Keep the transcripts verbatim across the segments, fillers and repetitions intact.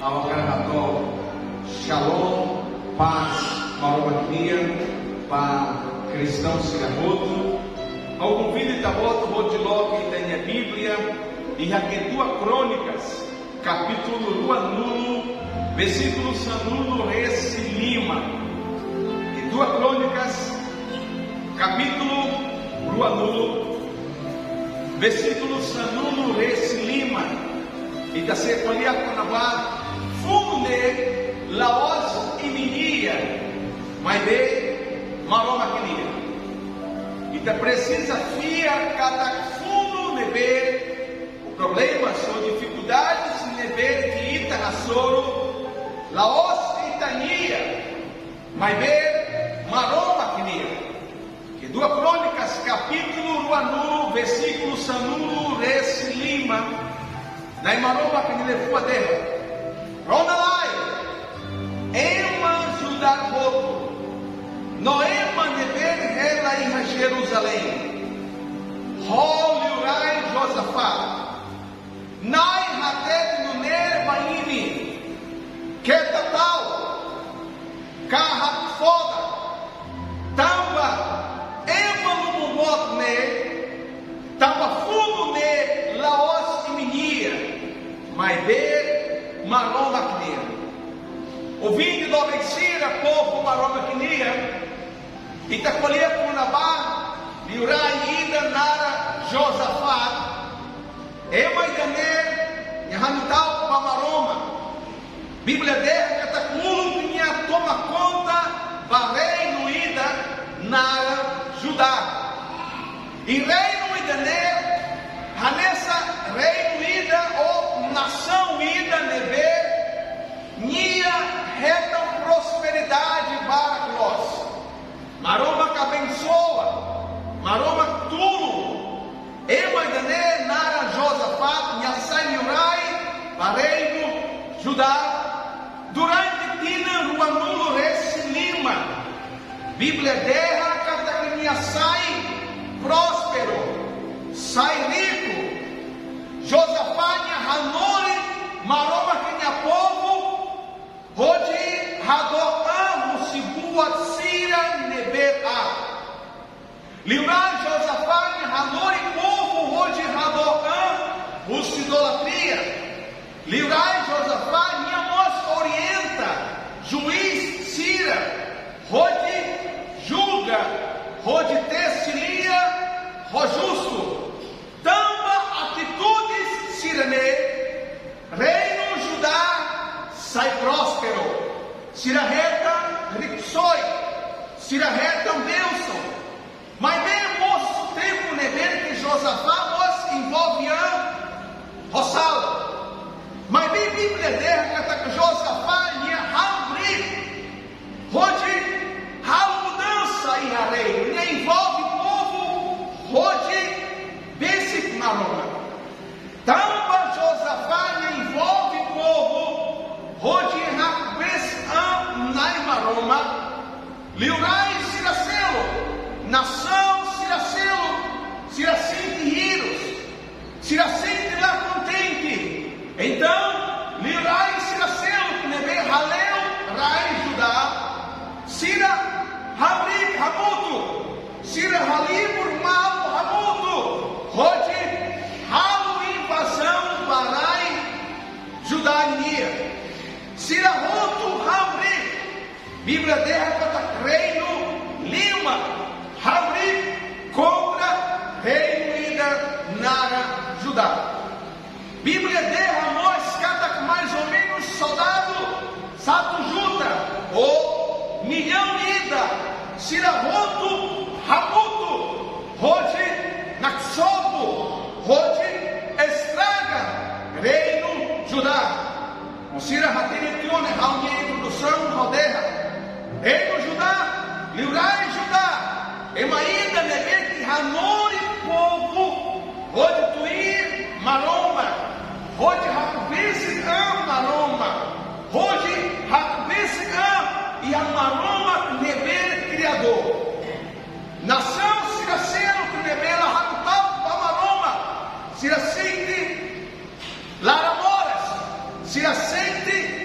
Ha'u hakarak hato'o shalom, pás Maromak nian ba kristaun sira hotu. Ha'u konvida ita-boot hodi loke ita-nia Bíblia iha Kedua Krónikas, kapítulu ruanulu, versíkulu sanulu-resin-lima. Kedua Krónikas, kapítulu ruanulu, versíkulu sanulu-resin-lima. Ita sei ko'alia kona-ba funu ne'e la'ós imi-nian, maibé Maromak nian. Ita presiza fiar katak funu ne'ebé, ou problemas ou difikuldades ne'ebé ke ita hasoru, la'ós ita-nian, maibé Maromak nian. Kedua Krónikas, kapítulu ruanulu, versíkulu sanulu-resin-lima, Na'i Maromak nia liafuan dehan: Rona lai, ema Judá hotu, no ema ne'ebé hela iha Jerusalém, ho liurai Josafat, Na'i hatete nune'e ba imi: Keta ta'uk, ka hakfodak, tanba ema lubun boot ne'e, tanba funu ne'e la'ós imi-nian, maibé Maromak nian. Ouvinte doben sira, povu Maromak nian, ita ko'alia kona-ba liurai ida naran Josafat. Ema ida-ne'e nia hanu ta'uk ba Maromak. Bíblia dehan katak uluk nia toma konta ba reinu ida naran Judá. I reinu ida-ne'e hanesan reinu ida ou nasaun ida ne'ebé nia hetan prosperidade barak loos. Maromak abensoa, Maromak tulun ema ida-ne'e naran Josafat, nia sai liurai ba reinu Judá durante tinan ruanulu-resin-lima. Bíblia dehan katak nia sai prósperu, sai riku. Josafat nia hanorin Maromak nia povu hodi hadook an husi buat sira ne'ebé aat. Liurai Josafat nia hanorin povu hodi hadook an husi idolatria. Liurai Josafat nia mós orienta juís sira hodi julga, hodi tesi lia ho justu. Tanba atitudes sira-ne'e, reinu Judá sai prósperu. Sira hetan rikusoin, sira hetan bensaun. Maibé mosu tempu ne'ebé ke Josafat mós envolve an ho sala. Maibé Bíblia dehan katak Josafat nia hamriik hodi halo mudansa iha reinu, nia envolve povu hodi besik Maromak. Tanba Josafat nia envolve povu hodi hakbesik an Na'i Maromak, liurai sira seluk, nasaun sira seluk, sira sente hirus, sira sente la kontente. Entaun, liurai sira seluk ne'ebé hale'u rai Judá, sira hamriik hamutuk, sira halibur malu hamutuk hodi halo invazaun ba rai Judá nian. Sira hotu hamriik. Bíblia dehan katak reinu lima hamriik kontra reinu ida naran Judá. Bíblia dehan mós katak mais ou menus soldadu satu juta ou millaun ida sira hotu hamutuk hodi naksobu, hodi estraga reinu Judá. Sira hatene tiha ona ha'u-nia introdusaun, ha'u dehan: Reinu Judá, liurai Judá, ema ida ne'ebé ke hanorin povu hodi tuir Maromak, hodi hakbesik an Maromak, hodi hakbesik an iha Maromak ne'ebé Kriadór. Nasaun sira seluk ne'ebé la halo ta'uk ba Maromak, sira sente laran moras, sira sente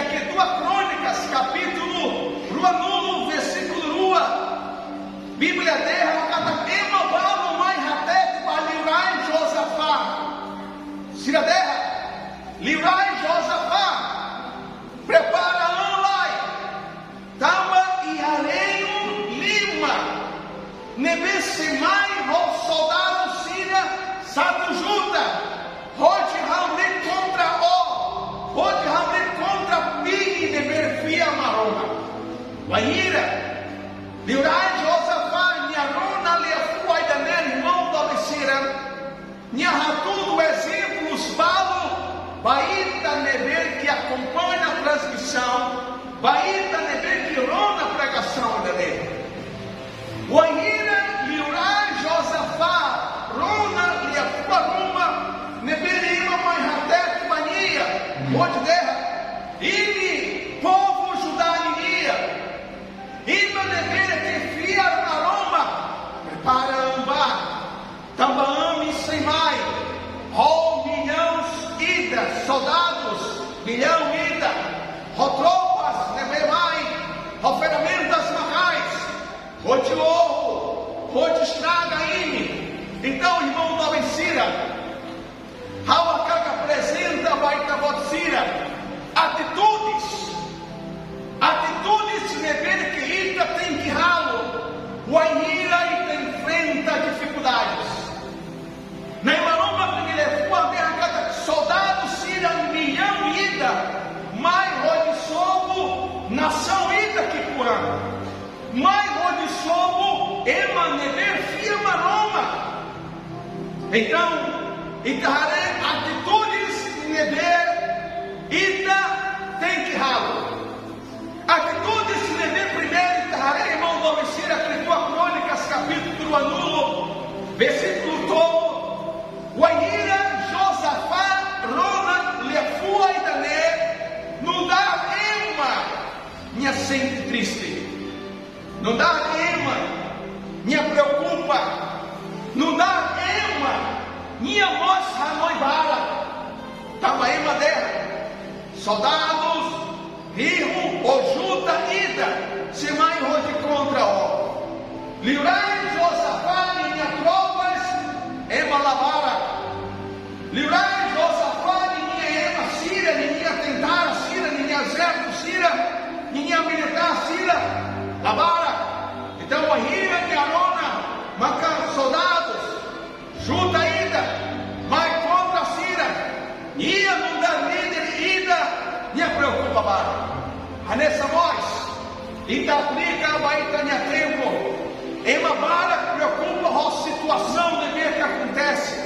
Ida-ne'e Kronisias, kapítulu ruanulu, versíkulu rua. Bíblia dehan katak ema balu mai hatete ba liurai Josafat. Sira dehan: Liurai Josafat, prepara an lai. Tanba iha reinu lima ne'ebé sei mai ho soldadu sira satu juta, hodi hamriik kontra ó, hodi hamriik kontra biin ne'ebé fiar Maromak. Wainhira liurai Josafat nia rona liafuan ida-ne'e, irmaun doben sira, nia hatudu ezemplu balu ba ita ne'ebé ke akompaña transmisaun, ba ita ne'ebé ke rona pregasaun ida-ne'e. Wainhira liurai Josafat rona liafuan ruma ne'ebé ema mai hatete ba nia, hodi dehan: Imi povu Judá ninian, imi ne'ebé ke fiar Maromak, prepara an ba. Tanba ami sei mai ho millaun ida soldadus, millaun ida, ho tropas ne'ebé mai ho ferramentas maka'as, hodi oho, hodi estraga imi. Entaun, irmaun doben sira, ha'u hakarak aprezenta ba ita-boot sira atitudes, atitudes ne'ebé ke ita tenke halo wainhira ita enfrenta difikuldades. Na'i Maromak nia liafuan dehan katak soldadu sira millaun ida mai hodi sobu nasaun ida ki'ikoan, mai hodi sobu ema ne'ebé fiar Maromak. Entaun, ita haree atitudes ne'ebé ita tenke halo. Atitudes ne'ebé primeiru ita haree, irmaun doben sira, iha Kronisias kapítulu ruanulu, versíkulu tolu. Wainhira Josafat rona liafuan ida-ne'e, nu'udar ema, nia sente triste. Nu'udar ema, nia preokupa. Nu'udar ema, nia mós hanoin barak. Tanba ema dehan: Soldadus rihun ou juta ida sei mai hodi kontra ó. Liurai Josafat ninia tropas ema la barak. Liurai Josafat ninia ema sira, ninia tentara sira, ninia ezérsitu sira, ninia militár sira la barak. Entaun, wainhira nia rona maka soldadus juta ida mai kontra sira, nia nu'udar líder ida, nia preokupa barak. Hanesan mós ita aplika ba ita-nia tempu. Ema barak preokupa ho situasaun ne'ebé ke akontese.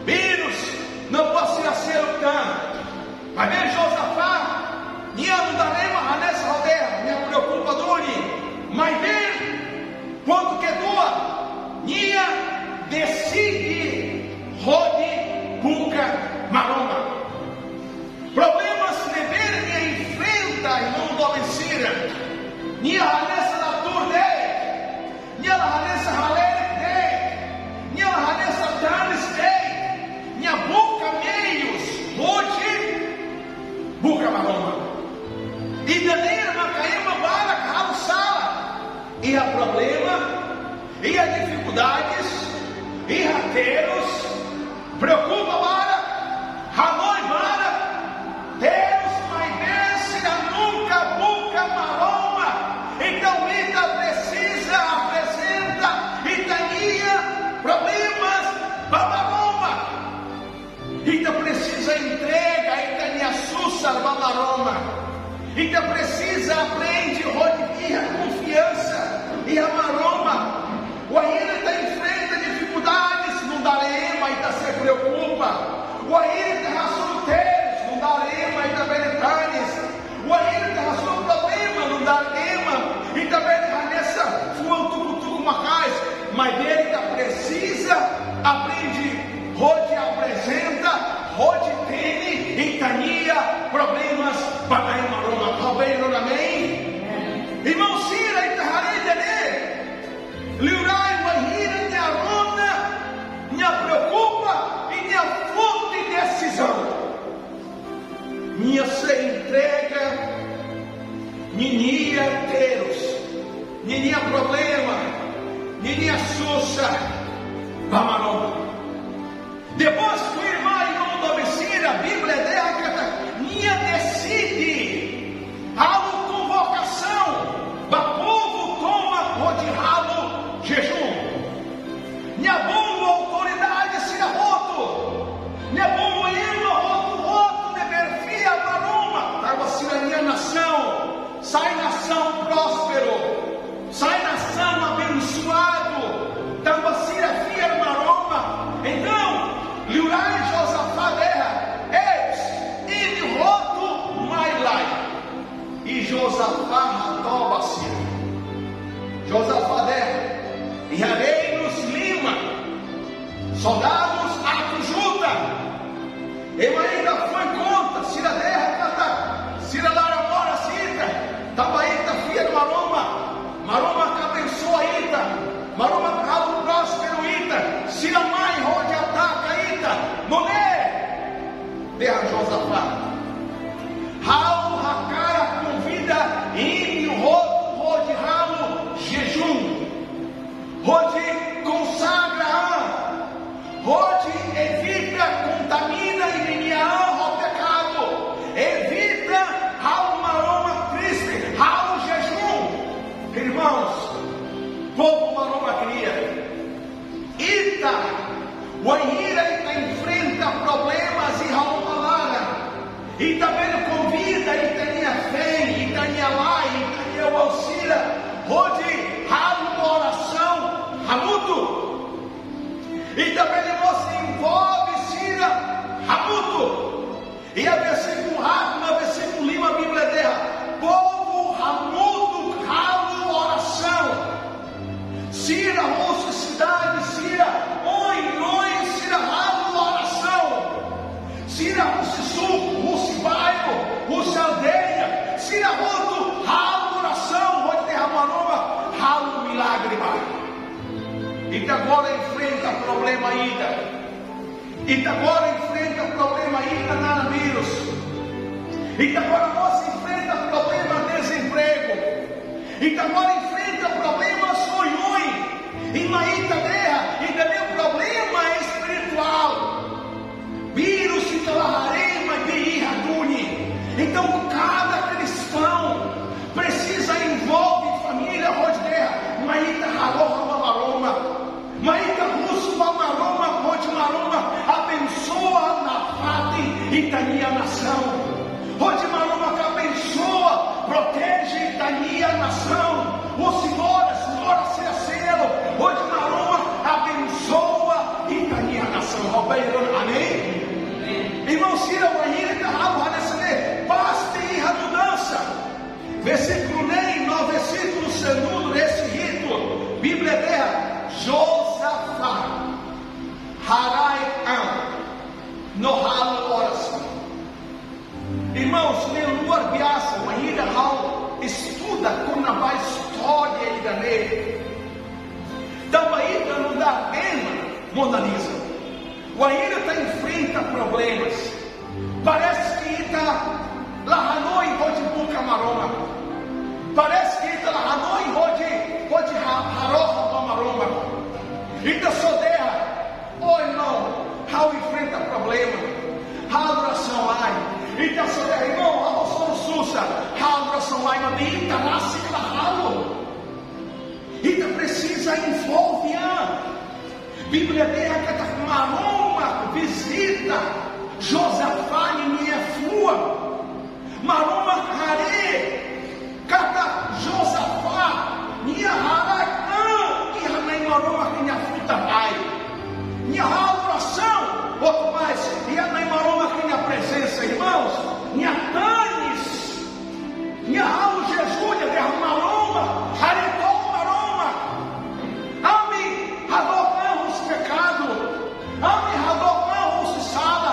Vírus no buat sira seluk tan. Maibé Josafat, nia nu'udar ema hanesan ha'u dehan, nia preokupa duni. Maibé, pontu kedua, nia deside hodi buka Maromak. Problemas ne'ebé nia enfrenta, irmaun doben sira, nia hanesan la tuur de'it, nia la hanesan halerik de'it, nia la hanesan tanis de'it, nia buka meius hodi buka Maromak. Ida-ne'e maka ema barak halo sala, iha problema, iha difikuldades, iha terus, preokupa barak, hanoin barak, terus, maibé sira nunka buka Maromak. Entaun, ita presiza aprezenta ita-nia problemas ba Maromak. Ita presiza entrega ita-nia susar ba Maromak. Ita presiza aprende hodi iha konfiansa iha Maromak. Wainhira ita enfrenta difikuldades, nu'udar ema ita sei preokupa. Wainhira ita hasoru terus, nu'udar ema ita bele tanis. Wainhira ita hasoru problema, nu'udar ema ita bele hanesan fuan tuku-tuku maka'as. Maibé ita presiza aprende hodi aprezenta, hodi temi ita-nia problemas ba Na'i Maromak. Amen, amen. Irmaun sira, ita haree ida-ne'e. Liurai, wainhira nia rona, nia preokupa, i nia foti desizaun. Nia sei entrega Soldadus atu ajuda. Ema ida foin konta, sira dehan katak sira laran moras ita, tanba ita fiar Maromak. Maromak abensoa ita. Maromak halo prósperu ita. Sira mai hodi ataka ita. Nune'e, dehan Josafá: Ha'u hakarak konvida imi hotu hodi halo jejún, hodi konsagra an, hodi evita kontamina imi-nia an ho pekadu, evita halo Maromak triste, halo jejún. Irmãos, povu Maromak nian, ita, wainhira ita enfrenta problemas iha uma laran, ita bele konvida ita-nia feen, ita-nia la'en, ita-nia oan sira hodi halo orasaun hamutuk. Ita bele mós envolve sira hamutuk. Iha versíkulu haat no versíkulu lima Bíblia dehan: Povu hamutuk halo orasaun. Sira husi sidade sira, oioin sira halo orasaun. Sira husi suku, husi bairru, husi aldeia, sira hotu halo orasaun hodi dehan Maromak halo milagre ba ita. Ita agora enfrenta problema ida. Ita agora enfrenta problema ida naran vírus. Ita agora mós enfrenta problema dezempregu. Ita agora enfrenta problema oioin. I mai ita dehan, ida-ne'e problema espirituál. Vírus ita la haree ema iha duni. Entaun, kada kristaun presiza envolve família hodi dehan, mai ita harohan ba Maromak. Mai ita husu ba Maromak hodi Maromak abensoa nafatin ita-nia nasaun. Hodi Maromak abensoa, proteje ita-nia nasaun. Husi moras, moras sira seluk. Hodi Maromak abensoa ita-nia nasaun. Ha'u bele rona, amen? Irmaun sira, wainhira ita halo hanesan ne'e, pasti iha mudansa. Versíkulu neen no versíkulu sanulu-resin-hitu, Bíblia dehan Josafá haraik an no halo orasaun. Irmãos, ne'e luar biasa, wainhira ha'u estuda kona-ba istória ida-ne'e. Tanba ita nu'udar ema, Mona Lisa, wainhira ita enfrenta problemas, parese ke ita la hanoin hodi buka Maromak. Parese ke ita la hanoin hodi, hodi ha-, harohan ba Maromak. Ita só dehan, ó irmaun, ha'u enfrenta problema, halo orasaun lai. Ita só dehan, irmaun, ha'u só susar, halo orasaun lai, maibé ita rasik la halo. Ita presiza envolve an. Bíblia dehan katak Maromak vizita Josafá ninia fuan. Maromak haree katak Josafá, nia haraik an iha Nai Maromak nia futar-ain. Nia halo orasaun, hotu mais, iha Nai Maromak nia prezensa, irmãos, nia tanis. Nia halo jejún, nia dehan Maromak, haree took Maromak. Ami hadook an husi pekadu. Ami hadook an husi sala.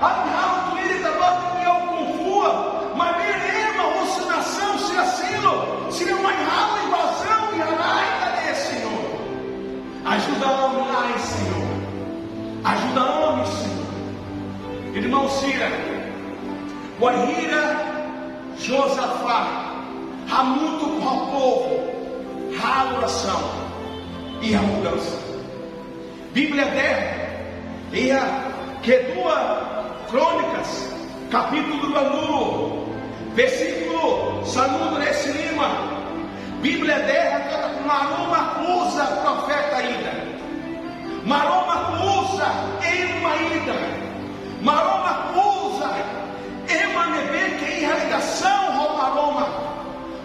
Ami halo tuir ita-boot nia ukun-fuan. Maibé ema husi nasaun sira seluk, sira mai halo invazaun iha rai ida-ne'e, Señór. Ajuda ami lai, Señór. Ajuda ami, Señór. Irmaun sira, wainhira Josafá hamutuk ho povu halo orasaun, iha mudansa. Bíblia dehan iha kedua Krónikas, kapítulu ruanulu, versíkulu sanulu-resin-lima, Bíblia dehan katak Maromak uza profeta ida. Maromak uza ema ida. Maromak uza ema ne'ebé ke iha ligasaun ho Maromak.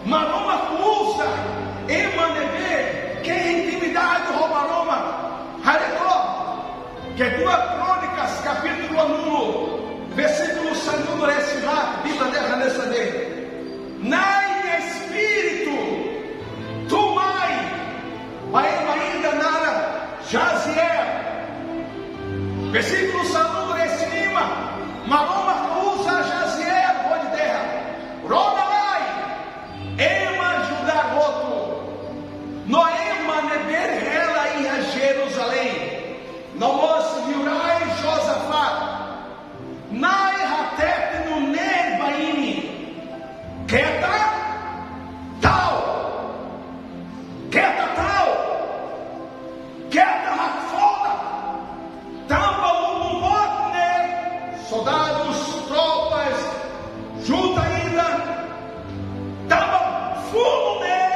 Maromak uza ema ne'ebé ke intimidade ho Maromak. Haree took, kedua Krónikas, kapítulu ruanulu, versíkulu sanulu-resin-haat, Bíblia dehan hanesan ne'e: Na'i nia Espíritu tun mai ba ema ida naran Jaziel. Versíkulu sanulu-resin-lima, Maromak uza Jaziel hodi dehan: Rona lai, ema Judá hotu, no ema ne'ebé hela iha Jerusalém, no mós liurai Josafat, Na'i hatete nune'e ba imi: Keta ta'uk, keta ta'uk, keta hakfodak, tanba lubun boot ne'e, soldadus, tropas, junta ida, tanba funu ne'e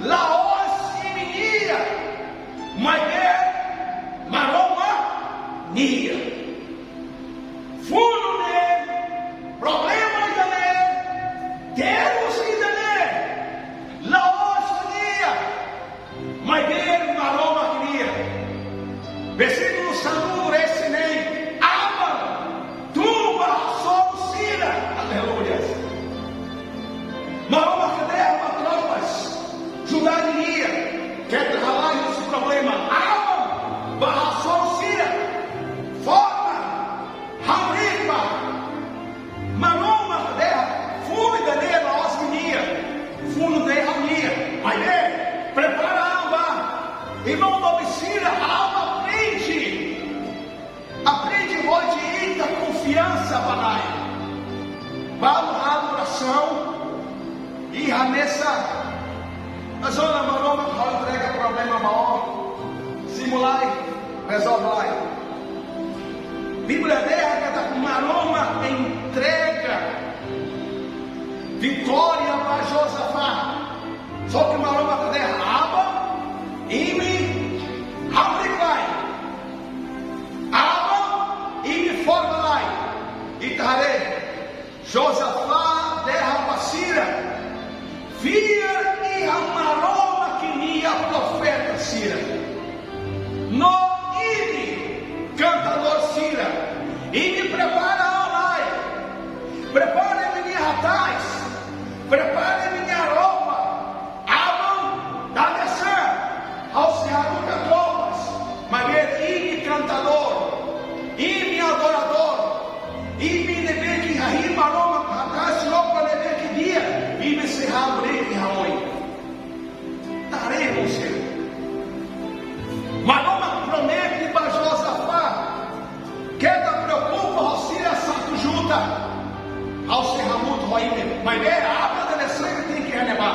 la'ós imi-nian, maibé Maromak nian. Funu ne'e, problema ida-ne'e, terus ida-ne'e, la'ós imi-nian, maibé Maromak nian. Versíkulu sanulu-resin-neen, aban tun ba hasoru sira. Aleluia. Maromak dehan ba tropas Judá nian: Keta halai husi problema, aban ba hasoru sira, forma, hamriik ba. Maromak dehan funu ida-ne'e la'ós imi-nian, funu ne'e ha'u-nian. Maibé prepara an ba. Irmaun doben sira, aban aprende. Aprende hodi ita konfiansa ba Na'i. Balu halo orasaun, i hanesan, mas ona Maromak, ha'u entrega problema ba ó. Simu lai, rezolve lai. Bíblia dehan katak Maromak entrega vitória ba Josafat. Só ke Maromak dehan aban, imi hamriik lai. Aban, imi forma lai. Ita haree, Josafat dehan ba sira: Fiar iha Maromak ninia profeta sira. No imi, kantadór sira, imi prepara an lai. Prepara imi-nia hatais. Prepara imi-nia roupa. Aban, dadeer-saan, ha'u sei haruka tropas, maibé imi kantadór, imi adoradór, imi ne'ebé ke hahi'i Maromak hatais roupa ne'ebé ke di'ak, imi sei hamriik iha oin. Ita haree, irmaun sira. Maromak promete ba Josafat: Keta preokupa ho sira satu juta. Ha'u sei hamutuk ho imi. Maibé aban dadeer-saan imi tenke iha ne'ebá.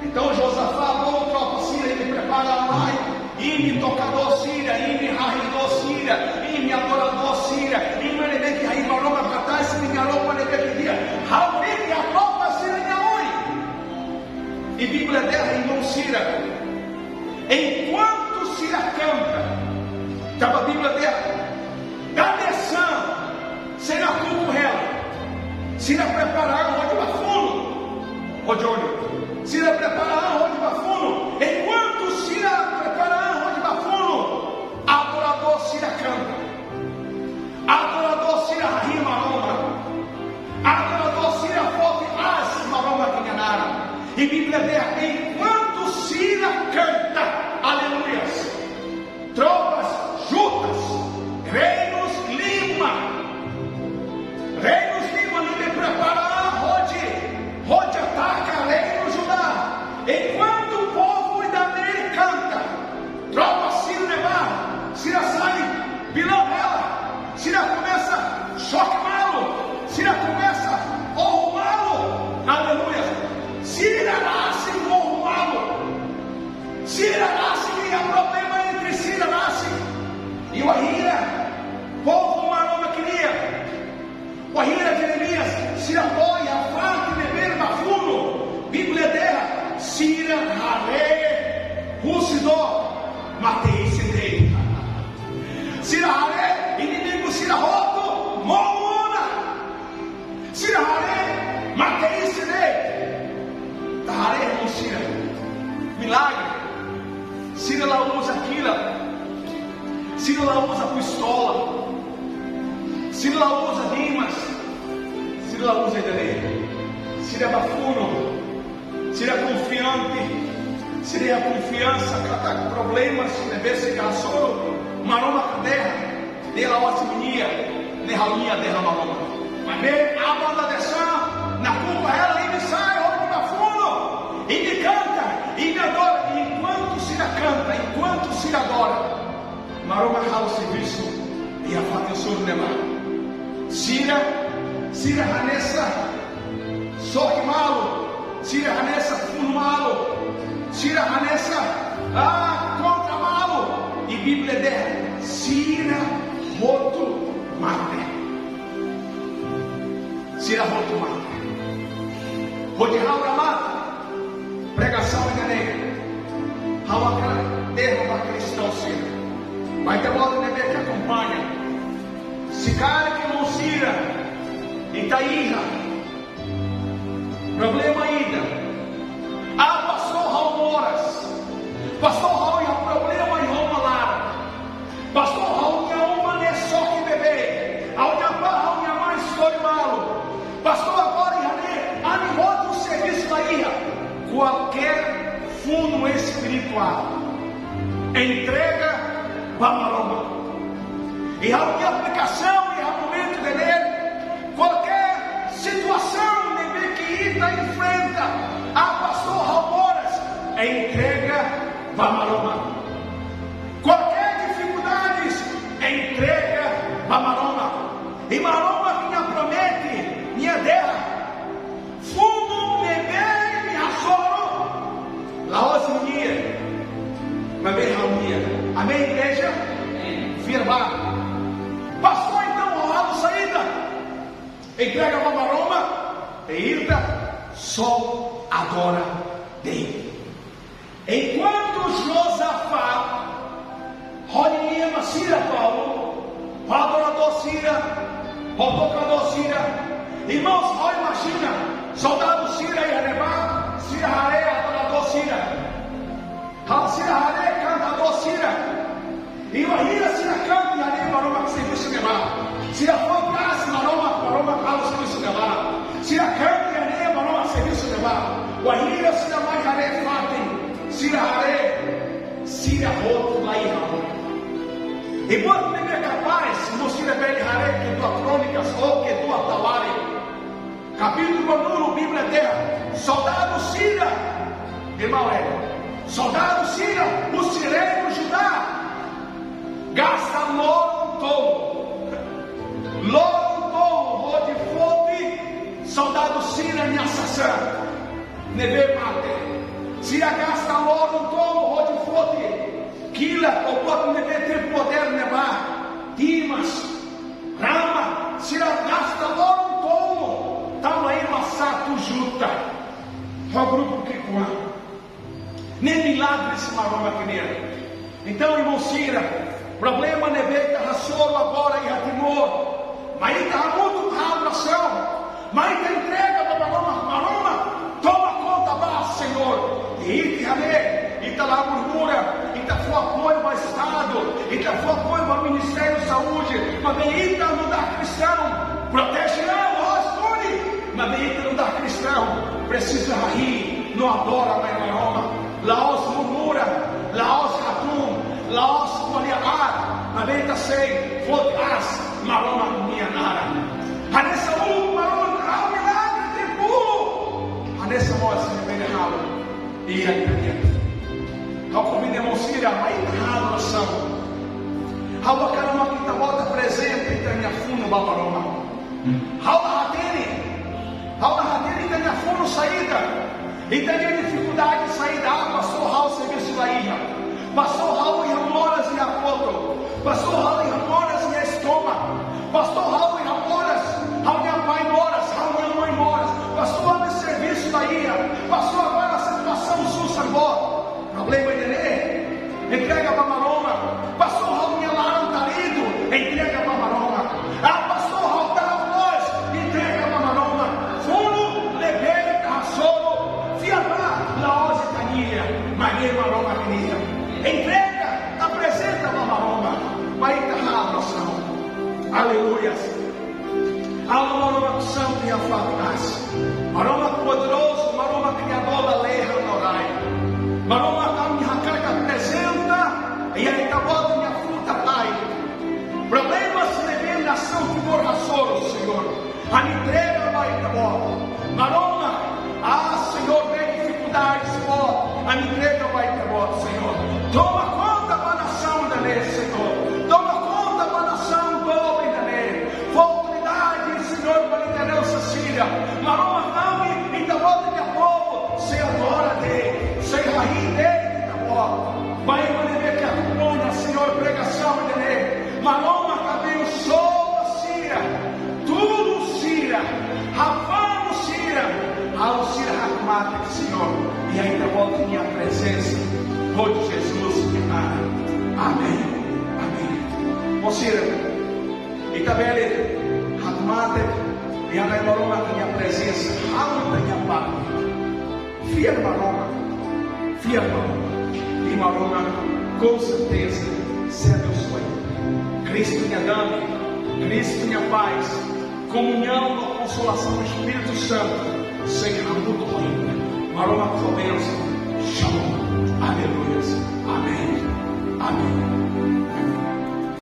Entaun Josafat bolu tropa sira: Imi prepara an lai. Imi tokadór sira, imi hahi'idór sira, imi adoradór sira, imi ne'ebé ke hahi'i Maromak hatais imi-nia roupa ne'ebé ke di'ak, hamriik iha tropa sira-nia oin. I Bíblia dehan, irmaun sira, enkuantu sira kanta, tanba Bíblia dehan, dadeer-saan, sira kuku hela, sira prepara an hodi bá funu. Ojo, sira prepara an hodi bá funu. Enkuantu sira prepara an hodi bá funu, adoradór sira kanta. Adoradór sira hahi'i Maromak. Adoradór sira foti aas Maromak nia naran. I Bíblia dehan, enkuantu sira kanta, aleluias, tropas Judas, reinus lima, reinus lima ne'ebé prepara hodi, hodi ataka reinu Judá. Enkuantu povu ida-ne'e kanta, tropa sira ne'ebá, sira sai vilão hela, sira komesa xoke malu, sira komesa oho malu. Aleluia. Sira rasik oho malu. Sira rasik iha problema entre sira rasik. I wainhira povu Maromak nian, wainhira Jeremias, sira to'o iha fatin ne'ebé bá funu, Bíblia dehan, sira haree husi dook, mateis de'it. Sira haree inimigu sira hotu mout ona. Sira haree mateis de'it. Ita haree, irmaun sira, milagre. Sira la uza kilat. Sira la uza pistola. Sira la uza dimas. Sira la uza ida-ne'e. Sira bá funu. Sira konfiante. Sira iha konfiansa katak problemas ne'ebé sira hasoru, Maromak dehan, Ne'e la'ós imi-nia, ne'e ha'u-nia, dehan Maromak. Maibé aban la dehan, nakukun hela, imi sai hodi bá funu, imi kanta, imi adora. Enkuantu sira kanta, enkuantu sira adora, Maromak halo servisu iha fatin suru ne'ebá. Sira, sira hanesan soke malu, sira hanesan funu malu, sira hanesan, ah, kontra malu. I Bíblia dehan, sira hotu mate. Sira hotu mate. Hodi ha'u remata pregasaun ida-ne'e, ha'u hakarak dehan ba kristaun sira, ba ita-boot ne'ebé ke akompaña. Se karik irmaun sira, ita iha problema ida. Ah, pastór, ha'u moras. Pastór, ha'u iha problema iha uma laran. Pastór, ha'u-nia uma ne'e soke beibeik. Ha'u-nia apá, ha'u-nia amá soke malu. Pastór, agora iha ne'e, ami hotu servisu la iha. Kualkér funu espirituál, entrega ba Maromak. I ha'u-nia aplikasaun iha momentu ida-ne'e, kualkér situasaun ne'ebé ke ita enfrenta, ah, pastór, ha'u moras, entrega ba Maromak. Kualkér difikuldades, entrega ba Maromak. I Maromak nia promete, nia dehan, funu ne'ebé imi hasoru, la'ós imi-nia, maibé ha'u-nia. Amen, igreja? Fiar bá. Pastór, entaun halo saida? Entrega ba Maromak, i ita só adora de'it. Enkuantu Josafá hodi nia ema sira, Paulo, ho adoradór sira, ho tokadór sira, irmãos, ha'u imajina, soldadu sira iha ne'ebá, sira haree adoradór sira. Ha'u, sira haree kantadór sira. I wainhira sira kanta iha ne'e, Maromak servisu ne'ebá. Sira foti aas, Maromak, Maromak halo servisu ne'ebá. Sira kanta iha ne'e, Maromak servisu ne'ebá. Wainhira sira mai haree fatin, sira haree, sira hotu la iha. I buat ne'ebé kapás, irmaun sira bele haree Kedua Krónikas ou Kedua Tawarikh. Kapítulu ruanulu, Bíblia dehan, soldadu sira, irmaun, eh, soldadu sira husi reinu Judá gasta loron tolu. Loron tolu hodi foti soldadu sira-nia sasán ne'ebé mate. Sira gasta loron tolu hodi foti kilat ou buat ne'ebé iha podér ne'ebá, timas, rama, sira gasta loron tolu, tau lai ema satu juta. Ho grupu ki'ikoan. Ne'e milagre husi Maromak nian. Entaun, irmaun sira, problema ne'ebé ita hasoru agora iha Timor, mai ita hamutuk halo orasaun, mai ita entrega ba Maromak, Maromak, toma konta bá, Señór. I ita iha ne'e, ita la murmura, ita fó apoiu ba Estadu, ita fó apoiu ba Ministériu Saúde, maibé ita nu'udar kristaun, proteje, la'ós puni, maibé ita nu'udar kristaun presiza hahi'i no adora mai Maromak. La'ós murmura, la'ós hatún, la'ós ko'alia aat, maibé ita sei foti aas Maromak nia naran. Hanesan uluk Maromak halo milagre tempu uluk, hanesan mós nia bele halo iha ita-nia. Ha'u konvida irmaun sira, mai ita halo orasaun. Ha'u hakarak mak ita-boot aprezenta ita-nia funu ba Maromak. Ha'u la hatene, ha'u la hatene ita-nia funu saida, ita-nia difikuldade saida. Ah, pastór, ha'u servisu la iha. Pastór, ha'u iha moras iha kotuk. Pastór, ha'u iha moras iha estómagu. Pastór, ha'u iha moras, ha'u-nia pai moras, ha'u-nia mãe moras. Pastór, ami servisu la iha. Pastór, agora situasaun susar boot. Problema ida-ne'e, entrega ba Maromak. Pastór, ha'u-nia laran taridu, entrega ba Maromak. Ah, pastór, ha'u ta'uk loos, entrega ba Maromak. Funu ne'ebé ita hasoru, fiar bá, la'ós ita-nia, maibé Maromak nian. Entrega, aprezenta ba Maromak. Mai ita halo orasaun. Aleluia. Aman Maromak santu iha fatin aas. Maromak poderozu, Maromak kriadór lalehan no rai. Maromak, ami hakarak aprezenta iha ita-boot nia futar rai. Problema Ami entrega ba Ita-Boot. Maromak, ah, Senhor, ne'e difikuldades boot, ami entrega ba Ita-Boot, Senhor. Toma konta ba nasaun ida-ne'e, Senhor. Toma konta ba nasaun doben ida-ne'e. Fó autoridade, Senhor, ba lideransa sira. Maromak, ami, Ita-Boot nia povu sei adora de'it, sei hahi'i de'it Ita-Boot. Ba ema ne'ebé ke akompaña, Senhor, pregasaun ida-ne'e. Maromak, abensoa sira. Tulun sira, hafanu sira, halo sira hakmatek, Senhor, iha Ita-Boot nia prezensa, hodi Jesus nia naran. Amen. Amen. Irmaun sira, ita bele hakmatek iha Nai Maromak nia prezensa, halo ita-nia parte. Fiar Maromak, fiar Maromak. I Maromak, com certeza, sei abensoa ita. Kristu nia dame, Kristu nia pás, komuñaun no konsolasaun do Espíritu Santu sei hamutuk ho ita. Maromak fó bensaun. Shalom. Aleluia. Amen. Amen.